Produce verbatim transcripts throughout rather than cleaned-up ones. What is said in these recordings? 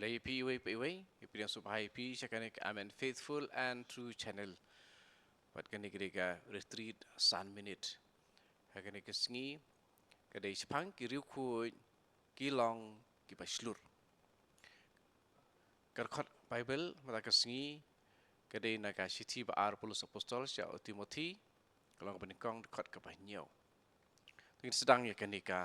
Dei phi iwei pa iwei, ïa phi dang sngewbha ïa phi sha kane ka Amen Faithful and True Channel. Bad kane ka dei ka retreat san minit. Ha kane ka sngi, ka dei shaphang ki riewkhuid ki long kiba shlur. Ka dkhot Baibl mynta ka sngi ka dei na ka shithi ba ar Paulus Apostol sha u Timothi, ka long kaba nyngkong, dkhot kaba hynñiew. Te ngin sdang ïa kane ka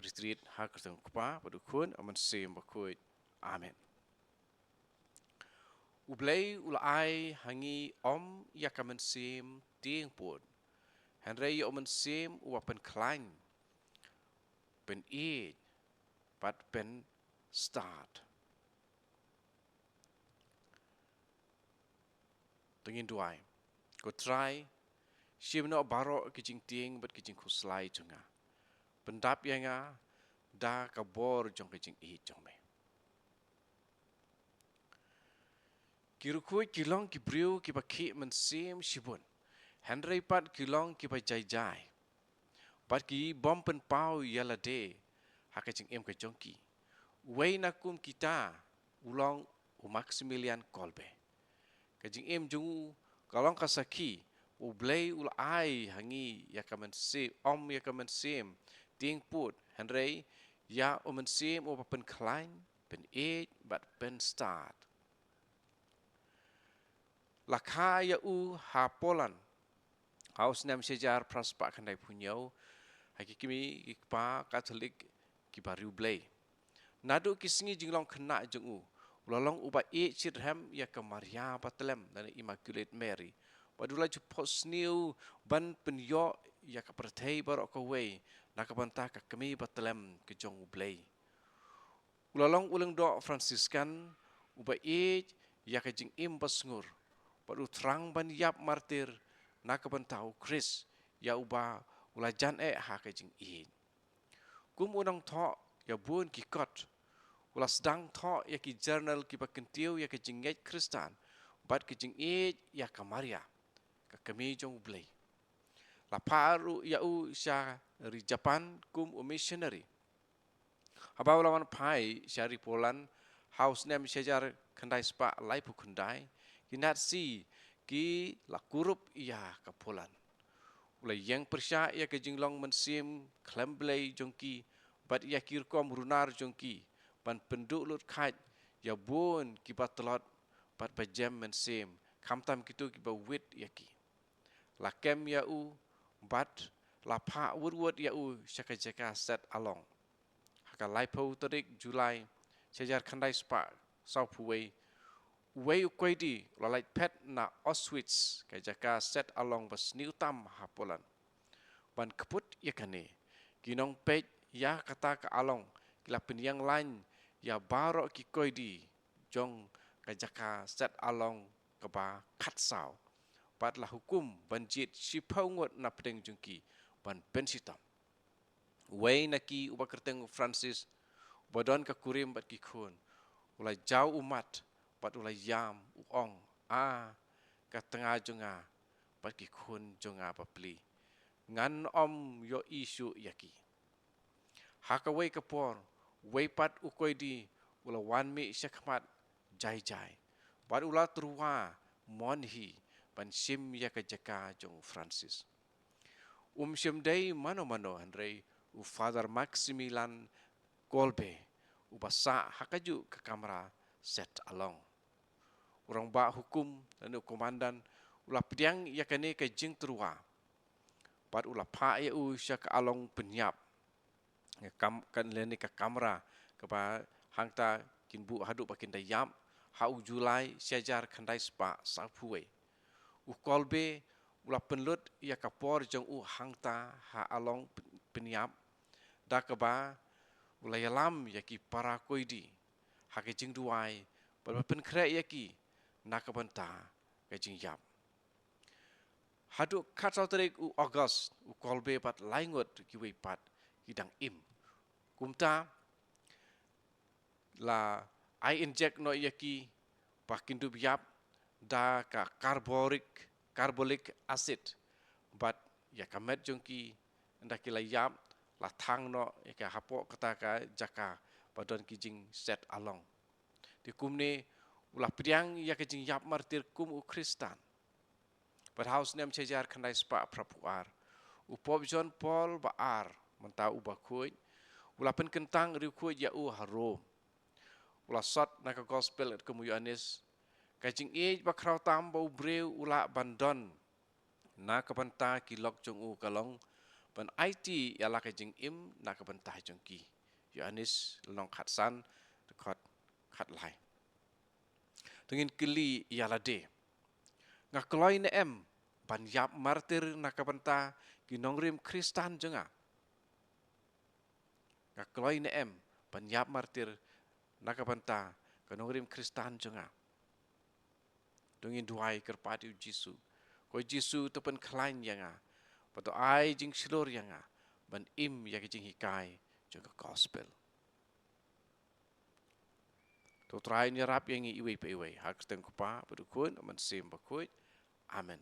retreat ha ka kyrteng u Kpa bad u Khun bad u Mynsiem Bakhuid. Amen. U Blei u la ai ha ngi ym ïa ka mynsiem tieng pud, hynrei ïa u mynsiem uba pynkhlaiñ, pynïeit bad pynstad. To ngin duwai. Ko Trai, shim noh baroh ki jingtieng bad ki jingkhuslai jong nga. Pyndap ïa nga da ka bor jong ka jingïeit jong me. Ki riewkhuid ki long ki briew kiba khih mynsiem shibun, hynrei pat ki long kiba jai jai, bad ki bym pynpaw ïa lade ha ka jingim ka jong ki. Uwei na kum kita u long u Maximilian Kolbe. Ka jingim jong u ka long ka sakhi, U Blei u la ai ha ngi ïa ka mynsiem, ym ïa ka mynsiem tieng pud, hynrei ïa u mynsiem uba pynkhlaiñ, pynïeit bad pynstad. La kha ïa u ha Poland ha u snem shihajar phra spah khyndaiphew hynñiew ha ki kmie ki kpa Katholik kiba riewblei. Naduh ki sngi jinglong khynnah jong u, u la long uba ïeit shitrhem ïa ka Maria Bathlem lane Immaculate Mary, bad u la ju phohsniew ban pynïoh ïa ka pyrthei baroh kawei na ka bynta ka kmie Bathlem ka jong U Blei. U la long u lyngdoh Franciscan uba ïeit ïa ka jingim basngur, bad u thrang ban ïap martir na ka bynta U Khrist, ïa uba u la jan eh ha ka jingïeit. Kum u nongthoh ïa bun ki kot, u la sdang thoh ïa ki journal kiba kyntiew ïa ka jingngeit Khristan bad ka jingïeit ïa ka Maria, ka kmie jong U Blei. La phah ruh ïa u sha ri Japan kum u missionary. Haba u la wan phai sha ri Poland ha u snem shihajar khyndai spah laiphew khyndai, ki Nazi ki la kurup ïa ka Poland. U la ïeng pyrshah ïa ka jinglong mynsiem khlem Blei jong ki bad ïa ki rukom runar jong ki, ban pynduh lut khait ïa bun kiba tlot bad ba jem mynsiem, khamtam kito kiba wit ïa ki. La kem ïa u bad la phah wut wut ïa u sha ka jaka set along. Ha ka laiphew tarik July shihajar khyndai spah sawphew wei, uwei u koidi u la lait phet na Auschwitz, ka jaka set along ba sniew tam ha Poland. Ban kput ïa kane, ki nongpeit ïa kata ka along ki la pynïeng lain ïa baroh ki koidi jong ka jaka set along kaba khatsaw, bad la hukum ban jied shiphew ngut na pdeng jong ki ban pynshitom. Uwei na ki uba kyrteng u Francis, uba don ka kurim bad ki khun, u la jaw ummat bad u la ïam, u ong: A ka tnga jong nga bad ki khun jong nga bapli, ngan ym ïohi shuh ïa ki. Ha kawei ka por, uwei pat u koidi u la wan mih shakhmat jai jai, bad u la tyrwa mon hi ban shim ïa ka jaka jong u Francis. Um shym dei mano mano hynrei u Father Maximilian Kolbe, uba sah ha kajuh ka kamra set along. U rangbah hukum lane u komandan u la pdiang ïa kane ka jingtyrwa bad u la phah ïa u sha ka along pynïap, ka kam-, ka, lane ka kamra kaba hangta kin buh haduh ba kin da ïap, ha u July shihajar khyndai spah sawphew wei. U Kolbe u la pynlut ïa ka por jong u hangta ha along pyn-, pynïap, da kaba u la ïalam ïa ki para koidi ha ka jingduwai bad ban pynkhreh ïa ki na ka bynta ka jingïap. Haduh khatsaw tarik u August, u Kolbe bad lai ngut kiwei pat ki dang im. Kumta la ai injek noh ïa ki ba kin dup ïap da ka carboric, carbolic acid, bad ïa ka met jong ki, ynda ki la ïap, la thang noh ïa ka hapoh kata ka jaka ba don ki jingset along. Te kumne u la pdiang ïa ka jingïap martir kum u Khristan. Bad ha u snem shihajar khyndai spah phraphew ar, u Pope John Paul ba ar, mynta u bakhuid, u la pynkyntang riewkhuid ïa u ha Rome. U la sot na ka Gospel katkum u Ïoannis, ka jingïeit ba khraw tam ba u briew u lah ban don na ka bynta ki lok jong u ka long ban aiti ïa la ka jingim na ka bynta jong ki. Ïoannis lynnong khatsan, dkhot khatlai. To ngin kylli ïa lade, nga kloi ne em ban ïap martir na ka bynta ki nongrim Khristan jong nga? Nga kloi ne em ban ïap martir na ka bynta ka nongrim Khristan jong nga? To ngin duwai kyrpad ïa u Jisu. Ko Jisu, to pynkhlaiñ ïa nga, bad to ai jingshlur ïa nga ban im ïa ka jinghikai jong ka Gospel. To Trai, ïarap ïa ngi iwei pa iwei, ha ka kyrteng u Kpa bad u Khun, Mynsiem Bakhuid. Amen.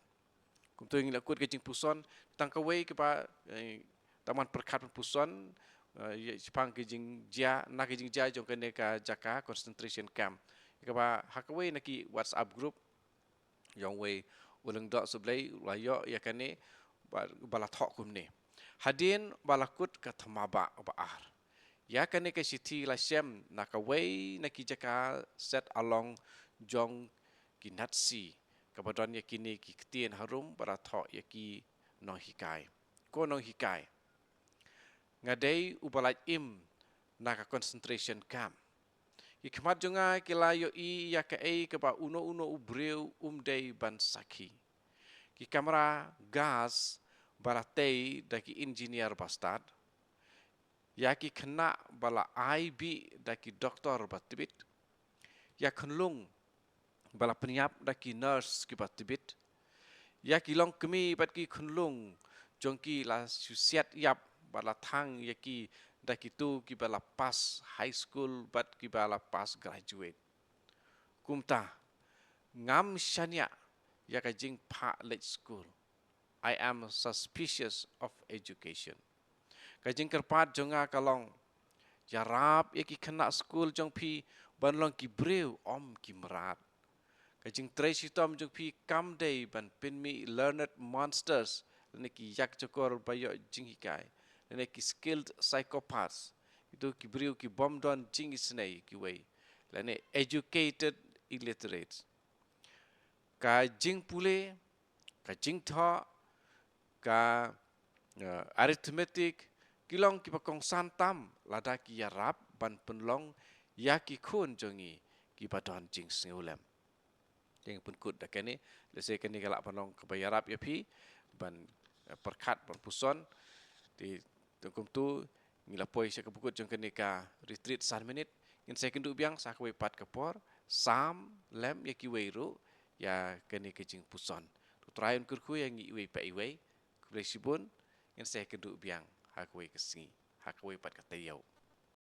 Kumto ngi la kut ka jingpuson, tang kawei kaba, eh, tang ban pyrkhat ban puson, eh, ïa shaphang ka jingjia, na ka jingjia jong kane ka jaka concentration camp. Kaba ha kawei na ki WhatsApp group jong uwei u lyngdoh sublei u la ïoh ïa kane ba, ba la thoh kumne: Hadien ba la kut ka thma ba, ba ar, ïa kane ka shithi la shem na kawei na ki jaka set along jong ki Nazi, kaba don ïa kine ki ktien harum ba la thoh ïa ki nonghikai. Ko nonghikai, nga dei uba lait im na ka concentration camp. Ki khmat jong nga ki la ïohi ïa kaei kaba uno uno u briew um dei ban sakhi. Ki kamra gas ba la tei da ki engineer ba stad, ïa ki khynnah ba la ai bih da ki doktor ba tbit, ïa khunlung ba la pynïap da ki nurse kiba tbit, ïa ki longkmie bad ki khunlung jong ki la shu siat ïap bad la thang ïa ki da kito kiba la pass high school bad kiba la pass graduate. Kumta, ngam shaniah ïa ka jingphah leit skul. I am suspicious of education. Ka jingkyrpad jong nga ka long, ïarap ïa ki khynnah skul jong phi ban long ki briew, ym ki mrad. Ka jingtrei shitom jong phi kam dei ban pynmih learned monsters, lane ki ïakjakor ba ïoh jinghikai, lane ki skilled psychopaths, kito ki briew ki bym don jingisynei kiwei, lane educated illiterates. Ka jingpule, ka jingthoh, ka, eh, arithmetic, ki long kiba kongsan tam lada ki ïarap ban pynlong ïa ki khun jong ngi kiba don jingsngewlem. Te ngi pynkut da kane, lehse kane ka lah ban long kaba ïarap ïa phi ban, eh, pyrkhat, ban puson. Te, te kumto, ngi la poi sha kaba kut jong kane ka retreat san minit, ngin sa ïakynduh biang sa kawei pat ka por, sam lem ïa kiwei ruh ïa kane ka jingpuson. To Trai un kyrkhu ïa ngi iwei pa iwei. Khublei shibun, ngin sa ïakynduh biang ha kawei ka sngi, ha kawei pat ka taïew.